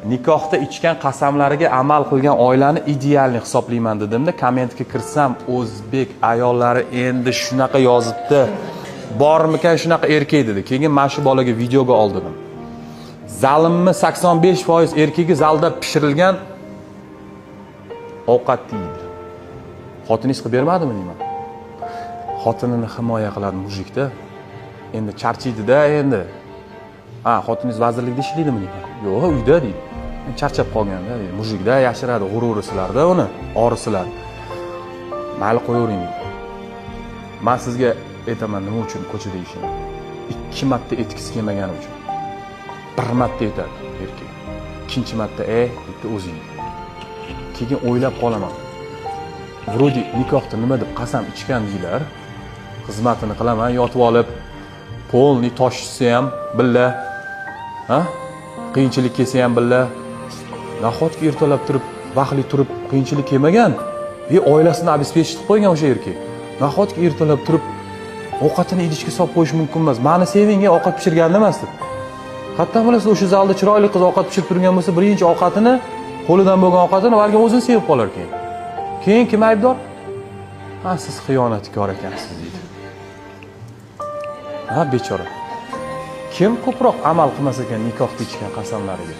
Nikohda ichgan qasamlariga amal qilgan oilani идеальный hisoblayman dedimda, kommentga kirsam, o'zbek ayollari endi shunaqa yozibdi: "Bormikan shunaqa erkak?" dedi. Keyin mana shu bolaga videoga oldirdim. Zalimni 85% erkagi zalda pishirilgan ovqat yeydi. "Xotiningiz qilib bermadimi?" deyman. Xotinini himoya qiladi мужик da, endi charchaydida endi. "Ha, xotiningiz vazirlikda ishlaydimi?" deyman. "Yo'q, uyda", deydi. Charchab qolganda deydi. Мужик da yashiradi, g'ururi sizlarda, uni orisizlar. "Mayli, qo'yavering", deydi. Man sizga aytaman, nima uchun ko'chada yeyishini: ikki marta etgisi kelmagani uchun. Bir marta etadi erkak, ikkinchi marta "E" bitta o'zi yeydi. Keyin o'ylab qolaman: вроде nikohda nima deb qasam ichgan deylar, xizmatini qilaman yotib olib, полный toshishsa ham billa, ha, qiyinchilik kelsa ham billa. Nahotki ertalab turib, vaqtli turib qiyinchilik kelmagan и oilasini обеспечить qilib qo'ygan o'sha erkak, nahotki ertalab turib ovqatini idishga solib qo'yish mumkin emas, "Mani seving, ovqat pishirganda emas", deb? Qayerdan bilasiz, o'sha zalda chiroyli qiz ovqat pishirib turgan bo'lsa, birinchi ovqatini, qo'lidan bo'lgan ovqatini balkim o'zini sevib qolar keyin. Keyin kim aybdor? "Ha, siz xiyonatkor ekansiz", deydi. Ha, bechora. Kim ko'proq amal qilmas ekan nikohda ichgan qasamlariga?